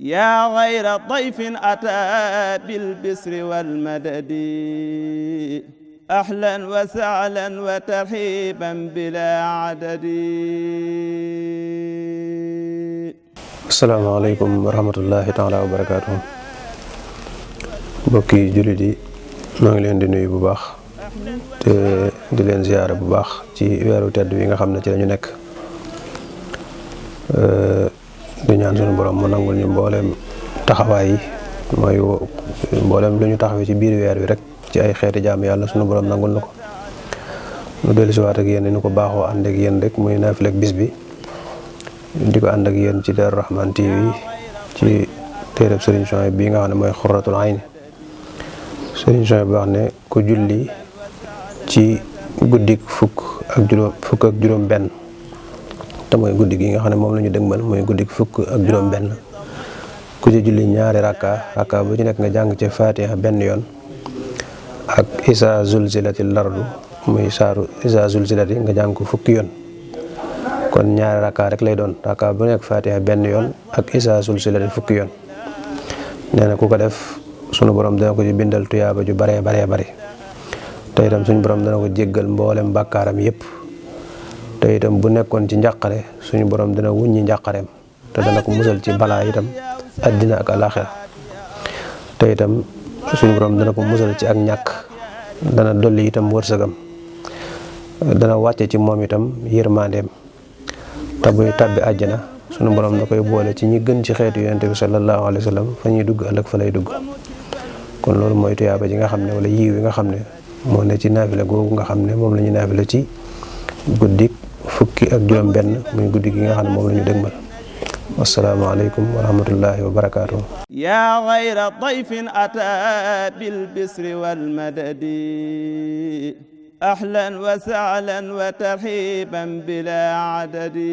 yaa xayra dayfin ataa bil bisri wal madadi ahlan wa sahlan wa tarhiban bilaa adadi. asalaamaaleykum wa rahmatullahi taala wa barakaatuhu. mbokki jullit yi maa ngi leen di nuyu bu baax te di leen ziyaare bu baax ci weeru tedd wi nga xam ne ci lañu nekk. di ñaan sunu borom mu nangul ñu mbooleem taxawaay yi mooy mbooleem lu ñu taxawee ci biir weer wi rek ci ay xeeti jaam yàlla sunu borom nangul na ko. nu dellu si waat ak yéen ni ko baaxoo ànd ak yéen rek muy naafila ak bis bi di ko ànd ak yéen ci Daaru Rahman TV ci téereb Sëriñ Suhaybu bi nga xam ne mooy Xurratul Ayni. Sëriñ Suhaybu bi wax ne ku julli ci guddik fukk ak juróom benn te mooy guddi gi nga xam ne moom la ñu dëgmal mooy guddik fukk ak juróom benn ku ci julli ñaari rakka bu ci nekk nga jàng ci Fatiha benn yoon ak Izaa zulzilatil ardu muy saaru Izaa zulzilati nga jàng ko fukki yoon. kon ñaari rakka rek lay doon rakka bu nekk Fatiha benn yoon ak Izaa zulzilati fukki yoon. nee na ku ko def sunu borom dana ko ci bindal tuyaaba ju baree bari te itam suñu borom dana ko jéggal mboolem bàkkaaram yépp te itam bu nekkoon ci njàqare suñu borom dana wuññi njàqareem te dana ko musal ci balaa itam àddina ak alaaxira te itam suñu borom dana ko musal ci ak ñàkk dana dolli itam wërsëgam dana wàcce ci moom itam yërmandeem te buy tàbbi àjjana suñu borom da koy boole ci ñi gën ci xeetu yonent bi sallallahu alayhi wa sallam fa ñuy dugg ëllëg fa lay dugg. kon loolu mooy tuyaaba ji nga xam ne wala yiw yi nga xam ne moo ne ci naafila googu nga xam ne moom la ñu naafila ci guddik fukki ak juróom benn muy guddi gi nga xam ne moom la ñu dëgmal. asalaamaaleykum wa rahmatullahi wa barakaatuh. yaa xayra dayfin ataa bil bisri wal madadi ahlan wa sahlan wa tarhiban bilaa adadi.